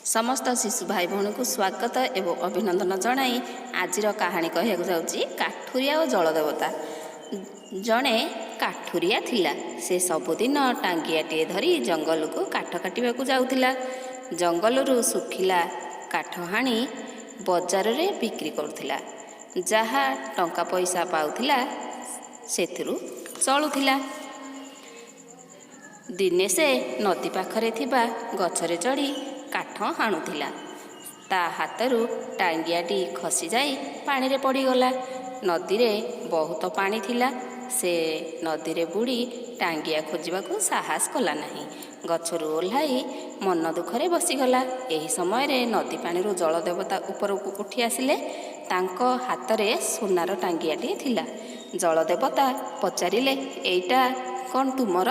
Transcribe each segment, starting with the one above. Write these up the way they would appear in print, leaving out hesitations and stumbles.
ସମସ୍ତ ଶିଶୁ ଭାଇ ଭଉଣୀଙ୍କୁ ସ୍ୱାଗତ ଏବଂ ଅଭିନନ୍ଦନ ଜଣାଇ ଆଜିର କାହାଣୀ କହିବାକୁ ଯାଉଛି, କାଠୁରିଆ ଓ ଜଳଦେବତା। ଜଣେ କାଠୁରିଆ ଥିଲା। ସେ ସବୁଦିନ ଟାଙ୍ଗିଆଟିଏ ଧରି ଜଙ୍ଗଲକୁ କାଠ କାଟିବାକୁ ଯାଉଥିଲା। ଜଙ୍ଗଲରୁ ଶୁଖିଲା କାଠ ହାଣି ବଜାରରେ ବିକ୍ରି କରୁଥିଲା। ଯାହା ଟଙ୍କା ପଇସା ପାଉଥିଲା, ସେଥିରୁ ଚଳୁଥିଲା। ଦିନେ ସେ ନଦୀ ପାଖରେ ଥିବା ଗଛରେ ଚଢ଼ି କାଠ ହାଣୁଥିଲା। ତା ହାତରୁ ଟାଙ୍ଗିଆଟି ଖସିଯାଇ ପାଣିରେ ପଡ଼ିଗଲା। ନଦୀରେ ବହୁତ ପାଣି ଥିଲା। ସେ ନଦୀରେ ବୁଡ଼ି ଟାଙ୍ଗିଆ ଖୋଜିବାକୁ ସାହସ କଲା ନାହିଁ। ଗଛରୁ ଓହ୍ଲାଇ ମନ ଦୁଃଖରେ ବସିଗଲା। ଏହି ସମୟରେ ନଦୀ ପାଣିରୁ ଜଳଦେବତା ଉପରକୁ ଉଠି ଆସିଲେ। ତାଙ୍କ ହାତରେ ସୁନାର ଟାଙ୍ଗିଆଟିଏ ଥିଲା। ଜଳଦେବତା ପଚାରିଲେ, "ଏଇଟା କ'ଣ ତୁମର?"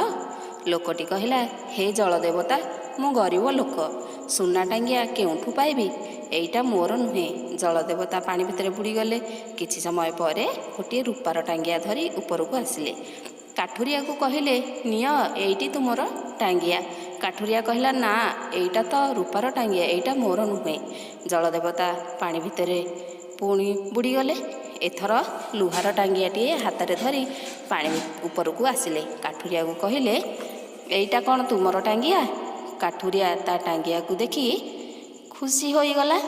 ଲୋକଟି କହିଲା, "ହେ ଜଳଦେବତା, ମୁଁ ଗରିବ ଲୋକ। ସୁନା ଟାଙ୍ଗିଆ କେଉଁଠୁ ପାଇବି? ଏଇଟା ମୋର ନୁହେଁ।" ଜଳଦେବତା ପାଣି ଭିତରେ ବୁଡ଼ିଗଲେ। କିଛି ସମୟ ପରେ ଗୋଟିଏ ରୂପାର ଟାଙ୍ଗିଆ ଧରି ଉପରକୁ ଆସିଲେ। କାଠୁରିଆକୁ କହିଲେ, "ନିଅ, ଏଇଟି ତୁମର ଟାଙ୍ଗିଆ।" କାଠୁରିଆ କହିଲା, "ନା, ଏଇଟା ତ ରୂପାର ଟାଙ୍ଗିଆ, ଏଇଟା ମୋର ନୁହେଁ।" ଜଳଦେବତା ପାଣି ଭିତରେ ପୁଣି ବୁଡ଼ିଗଲେ। ଏଥର ଲୁହାର ଟାଙ୍ଗିଆଟିଏ ହାତରେ ଧରି ପାଣି ଉପରକୁ ଆସିଲେ। କାଠୁରିଆକୁ କହିଲେ, "ଏଇଟା କ'ଣ ତୁମର ଟାଙ୍ଗିଆ?" କାଠୁରିଆ ତା ଟାଙ୍ଗିଆକୁ ଦେଖି ଖୁସି ହୋଇଗଲା।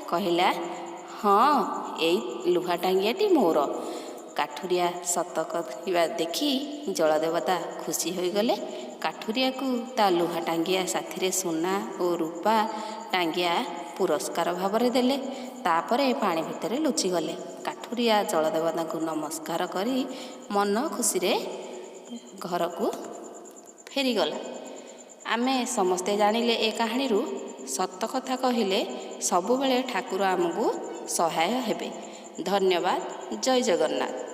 କହିଲା, "ହଁ, ଏଇ ଲୁହା ଟାଙ୍ଗିଆଟି ମୋର।" କାଠୁରିଆ ସତ କହିବା ଦେଖି ଜଳଦେବତା ଖୁସି ହୋଇଗଲେ। କାଠୁରିଆକୁ ତା ଲୁହା ଟାଙ୍ଗିଆ ସାଥିରେ ସୁନା ଓ ରୂପା ଟାଙ୍ଗିଆ ପୁରସ୍କାର ଭାବରେ ଦେଲେ। ତାପରେ ପାଣି ଭିତରେ ଲୁଚିଗଲେ। କାଠୁରିଆ ଜଳଦେବତାଙ୍କୁ ନମସ୍କାର କରି ମନ ଖୁସିରେ ଘରକୁ ଫେରିଗଲା। ଆମେ ସମସ୍ତେ ଜାଣିଲେ ଏ କାହାଣୀରୁ, ସତ କଥା କହିଲେ ସବୁବେଳେ ଠାକୁର ଆମକୁ ସହାୟ ହେବେ। ଧନ୍ୟବାଦ। ଜୟ ଜଗନ୍ନାଥ।